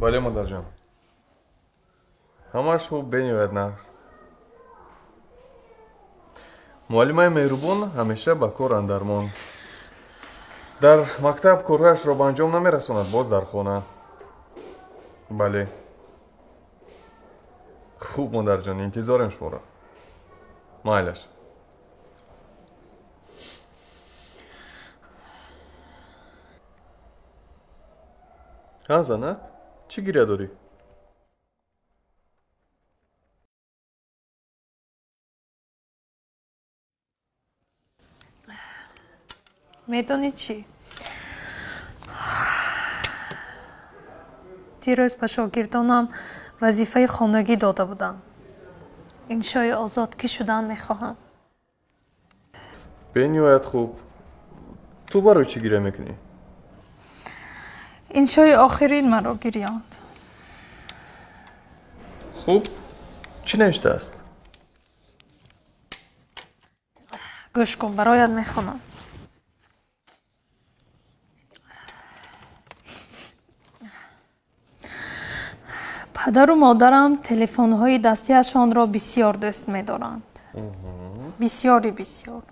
Бале, модарҷон. Ҳамааш хуб, бениҳоят нағз. Муаллимаи меҳрубон ҳамеша ба кор андармон. Дар мактаб корҳояшро ба анҷом намерасонад, боз дар хона. Бале. Хуб, модарҷон, интизорем шуморо. Майлаш. Ҳа, занак, чӣ гиря дорӣ? Медонӣ чӣ? Дирӯз ба шогирдонам вазифаи хонагӣ дода будам. Иншои озод кӣ шудан мехоҳам. Бениҳоят хуб. Ту барои чӣ гиря мекунӣ? Иншои охирин маро гирёнд. Хуб, чӣ навиштааст? Гӯш кун, бароят мехонам. Падару модарам телефонҳои дастиашонро бисёр дӯст медоранд. Бисёри бисёр.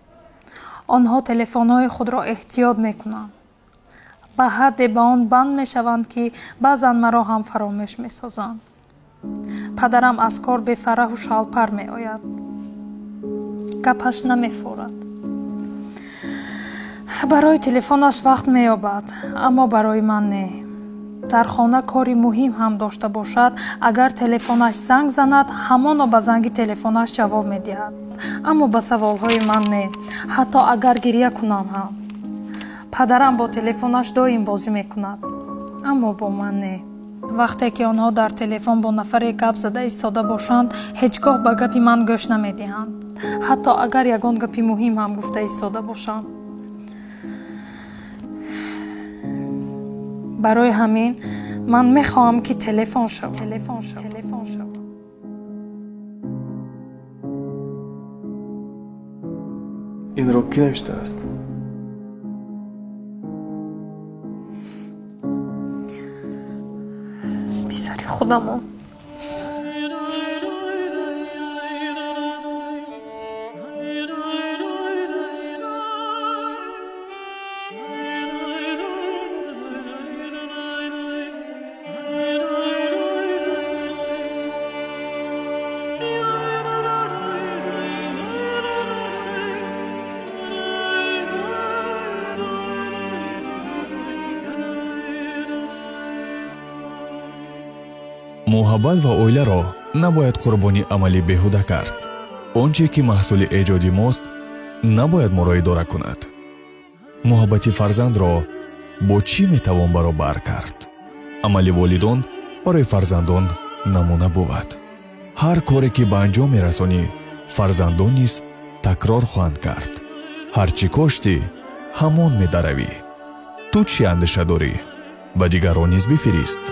Онҳо телефонҳои худро эҳтиёт мекунанд. Ба ҳадде ба он банд мешаванд, ки баъзан маро ҳам фаромӯш месозанд. Падарам аз кор бефараҳу шалпар меояд. Гапаш намефорад. Барои телефонаш вақт меёбад, аммо барои ман не. Дар хона кори муҳим ҳам дошта бошад, агар телефонаш занг занад, ҳамоно ба занги телефонаш ҷавоб медиҳад. Аммо ба саволҳои ман не, ҳатто агар гиря кунам ҳам. Падарам бо телефонаш доим бозӣ мекунад, аммо бо ман не. Вақте ки онҳо дар телефон бо нафаре гап зада истода бошанд, ҳеҷ гоҳ ба гапи ман гӯш намедиҳанд, ҳатто агар ягон гапи муҳим ҳам гуфта истода бошанд. Барои ҳамин ман мехоҳам, ки телефон шавам. Телефон шавам. Телефон шавам. Инро кӣ навиштааст? Писари худамон. Муҳаббат ва оиларо набояд қурбони амали беҳуда кард. Он чӣ ки маҳсули эҷоди мост, набояд моро идора кунад. Муҳаббати фарзандро бо чӣ метавон баробар кард? Амали волидон барои фарзандон намуна бувад. Ҳар коре ки ба анҷом мерасонӣ, фарзандон низ такрор хоҳанд кард. Ҳар чӣ коштӣ, ҳамон медаравӣ. Ту чӣ андеша дорӣ? Ба дигарон низ бифирист.